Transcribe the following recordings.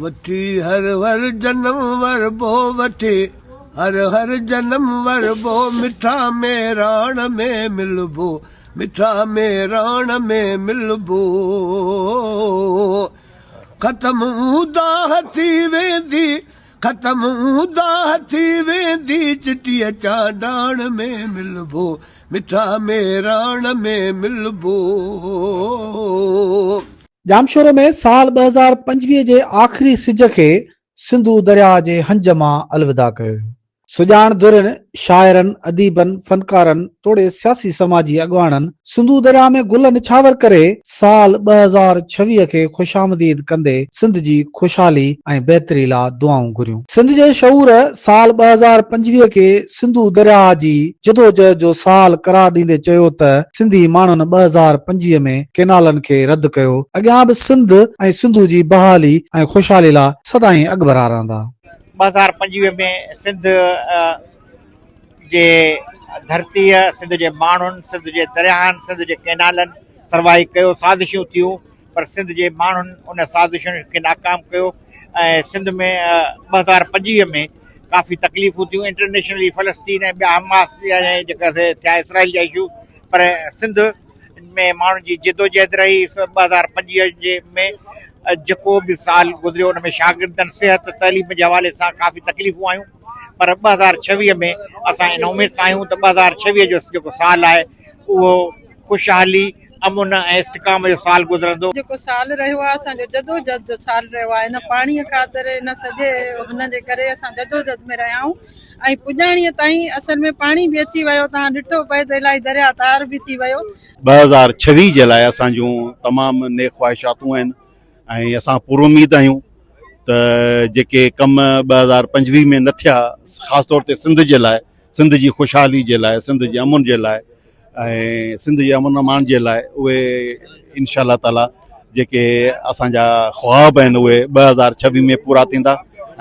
وٺي هر هر جنم وربو وٺي هر هر جنم وربو مٺا ميراڻ ۾ ملبو مٺا ميراڻ ۾ ملبو ختم اونداهه ٿي ويندي ختم اونداهه ٿي ويندي چٽيء چانڊاڻ ۾ ملبو مٺا ميراڻ ۾ ملبو. ڄامشورو ۾ سال 2025 جي آخري سج کي سنڌو درياهه جي هنج مان الوداع ڪيو ويو. سڄاڻ ڌرين، شاعرن، اديبن، فنڪارن توڙي سياسي سماجي اڳواڻن سنڌو درياهه ۾ گل نڇاور ڪري سال 2026 کي خوش آمديد ڪندي سنڌ جي خوشحالي ۽ بهتري لا دعائون گهريون. سنڌ جي شعور سال 2025 کي سنڌو درياهه جي جدوجهد جو سال قرار ڏيندي چيو ته سنڌي ماڻهن 2025 ۾ ڪينالن کي رد ڪيو، اڳيان به سنڌ ۽ سنڌو جي بحالي ۽ خوشحالي لا سدائين اڳڀرا رهندا. 2025 ۾ سنڌ جي ڌرتيء، سنڌ جي ماڻهن، سنڌ جي درياهن، سنڌ جي ڪينالن سروائيو ڪيو، سازشون ٿيون پر سنڌ جي ماڻهن ان سازشن کي ناڪام ڪيو ۽ سنڌ ۾ 2025 ۾ ڪافي تڪليفون ٿيون انٽرنيشنلي فلسطين ۽ ٻيا حماس جيڪا ٿيا اسرائيل جا اشو پر سنڌ ۾ ماڻهن جي جدوجهد رهي 2025 جي ۾ جيڪو به سال گذريو ان ۾ شاگردن صحت تعليم جي حوالي سان ڪافي تڪليفون آيون پر 2026 ۾ اسان ان اميد سان آهيون ته 2026 جو جيڪو سال آهي اهو خوشحالي، امن ۽ استحڪام جو سال گذرندو. جيڪو سال رهيو آهي اسان جو جدوجھد جو سال رهيو آهي ان پاڻي خاطر ان سڄي هن جي ڪري اسان جدوجھد ۾ رهيا آهيون ۽ پڄاڻي تائين اصل ۾ پاڻي به اچي ويو توهان ڏٺو پئي ته الاهي درياء تار به ٿي ويو. 2026 جي لاء اسان جون تمام نيڪ خواهشاتون آهن ۽ اسان پراميد آهيون ته جيڪي ڪم 2025 ۾ نه ٿيا خاص طور تي سنڌ جي لاء سنڌ جي خوشحالي جي لاء سنڌ جي امن جي لاء ۽ سنڌ جي امن امان جي لاء اهي انشاء الله تعالي جيڪي اسانجا خواب آهن اهي 2026 ۾ پورا ٿيندا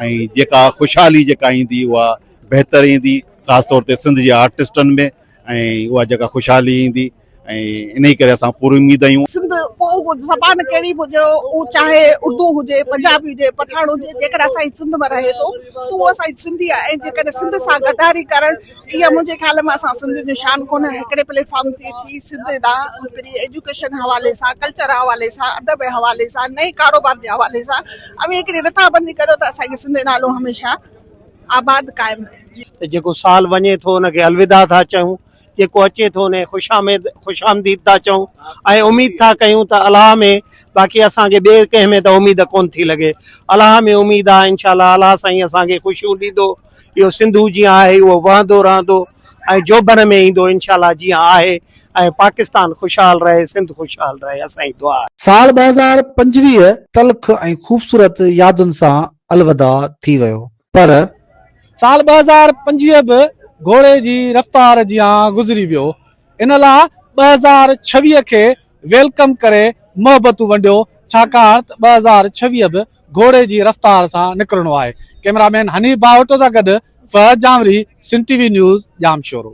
۽ جيڪا خوشحالي جيڪا ايندي اها بهتر ايندي خاص طور تي سنڌ جي آرٽسٽن ۾ ۽ اها جيڪا خوشحالي ايندي ۽ انهي ڪري اسان پر اميد آهيون. سنڌ پوء اهو زبان ڪهڙي به هجي اهو چاهي اردو هجي پنجابي هجي پٺاڻ هجي جيڪڏهن اسان جي سنڌ ۾ رهي ٿو ته اهو اسان جي سنڌي آهي ۽ جيڪڏهن سنڌ سان غداري ڪرڻ اها منهنجي خيال ۾ اسان سنڌين جو شان ڪونهي هڪڙي پليٽ فارم تي ٿي سنڌ ڏانهن هڪڙي ايجوڪيشن حوالي سان ڪلچر حوالي سان ادب حوالي سان نئين ڪاروبار جي حوالي سان اوهين هڪڙي رٿابندي ڪريو ته اسان جي سنڌ جو نالو هميشه آباد قائم رهي. ته جيڪو سال وڃي ٿو ان کي الوداع ٿا چئون، جيڪو اچي ٿو ان کي خوش آمد خوش آمديد ٿا چئون ۽ اميد ٿا ڪيون ته الله ۾ باقي اسان کي ٻئي ڪنهن ۾ ته اميد ڪونه ٿي لڳي الله ۾ اميد آهي انشاء الله الله سائين اسان کي خوشيون ڏيندو اهو سنڌو جيئن آهي اهو وهندو رهندو ۽ جوڀن ۾ ايندو انشاء الله جيئن آهي ۽ پاڪستان خوشحال رهي سنڌ خوشحال رهي اسان جي دعا آهي. سال 2025 تلخ ۽ خوبصورت يادن سان الوداع ٿي ويو پر. سال 2025 به گهوڙي جي رفتار جيان گذري ويو ان لا 2026 کي welcome ڪري محبتون ونڊيو ڇاڪاڻ ته 2026 به گهوڙي جي رفتار سان نڪرڻو آهي ڪئميرا مين حنيف باهوٽو سان گڏ Fahad Janwari Sindh T V news Jamshoro.